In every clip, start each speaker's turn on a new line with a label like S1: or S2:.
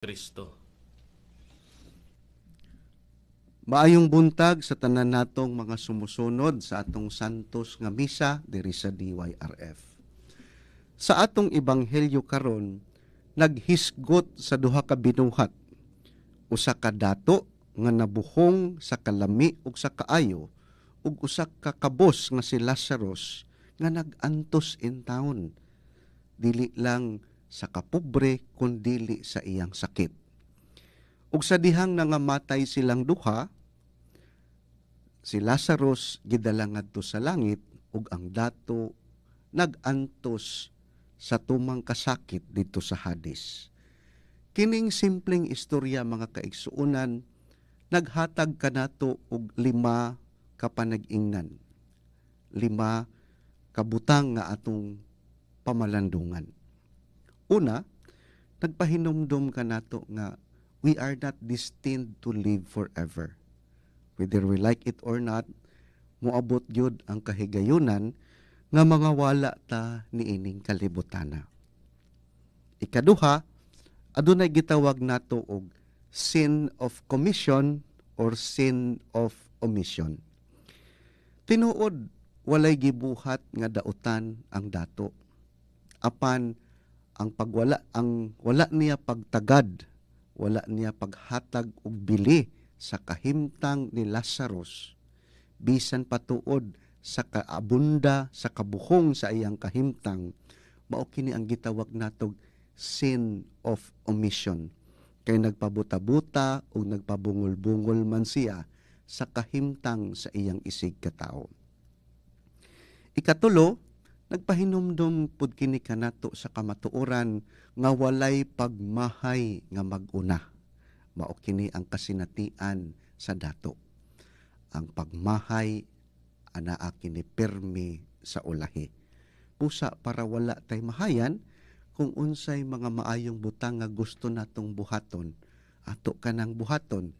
S1: Kristo.
S2: Maayong buntag sa tanan natong mga sumusunod sa atong Santos nga misa diri sa DYRF. Sa atong ebanghelyo karon, naghisgot sa duha ka binuhat. Usa ka dato nga nabuhong sa kalami ug sa kaayo ug usa ka kabos nga si Lazarus nga nag-antos in town. Dili lang sa kapobre kun dili sa iyang sakit. Ug sa dihang nangamatay silang duha, si Lazarus gidala ngadto sa langit ug ang dato nag-antos sa tumang kasakit didto sa Hades. Kining simpleng istorya, mga kaigsuonan, naghatag kanato og lima ka panag-ingnan. Lima ka butang nga atong pamalandungan. Una, nagpahinumdom kanato nga we are not destined to live forever. Whether we like it or not, moabot gyud ang kahigayunan nga mga wala ta niining kalibutana. Ikaduha, adunay gitawag nato og sin of commission or sin of omission. Tinuod, walay gibuhat nga dautan ang dato. Apan ang pagwala ang wala niya pagtagad, wala niya paghatag og bili sa kahimtang ni Lazarus, bisan patuod sa kaabunda sa kabuhong sa iyang kahimtang, mao kini ang gitawag natog sin of omission. Kay nagpabuta-buta o nagpabungol-bungol man siya sa kahimtang sa iyang isig katawo. Ikatulo, nagpahinumdum pud kini kanato sa kamatuoran nga walay pagmahay nga mag-una. Mao kini ang kasinatian sa dato. Ang pagmahay anaa kini permi sa ulahi. Busa para wala tay mahayan kung unsay mga maayong butang nga gusto natong buhaton, ato kanang buhaton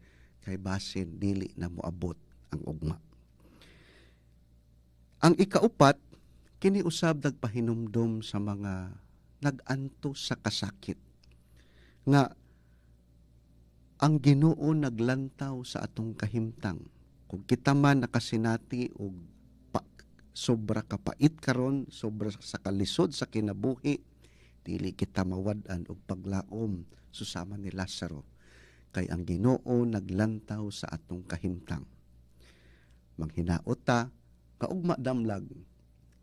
S2: kay basin dili na moabot ang ugma. Ang ikaupat, kini usab nagpahinumdom sa mga nag-antos sa kasakit nga ang Ginoo naglantaw sa atong kahimtang. Kung kita man nakasinati og sobra kapait karon, sobra sa kalisod sa kinabuhi, dili kita mawad-an og paglaom susama ni Lazaro kay ang Ginoo naglantaw sa atong kahimtang. Manghinaot ta nga ugma damlag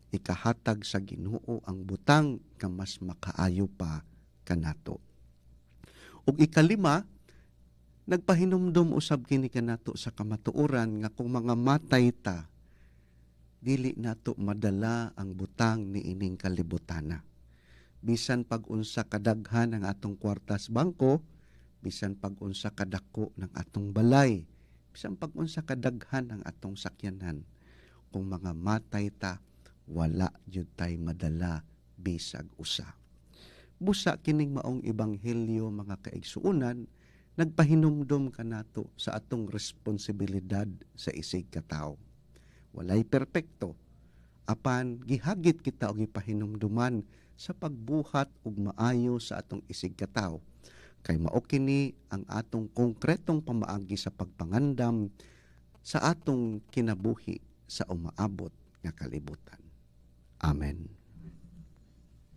S2: ikahatag sa Ginoo ang butang nga mas makaayo pa kanato. Ug ikalima, nagpahinumdum usab kini kanato sa kamatuoran nga kung mga matay ta, dili nato madala ang butang niining kalibutana. Bisan pag-unsa kadaghan ang atong kwartas bangko, bisan pag-unsa kadako ng atong balay, bisan pag-unsa kadaghan ang atong sakyanan, kung mga matay ta, wala jud tay madala bisag usa. Busa kining maong ebanghelyo, mga kaigsuonan, nagpahinumdom kanato sa atong responsibilidad sa isig katawo. Walay perpekto, apan gihagit kita og gipahinumduman sa pagbuhat og maayo sa atong isig katawo. Kay mao kini ang atong konkretong pamaagi sa pagpangandam sa atong kinabuhi sa umaabot nga kalibutan. Amen.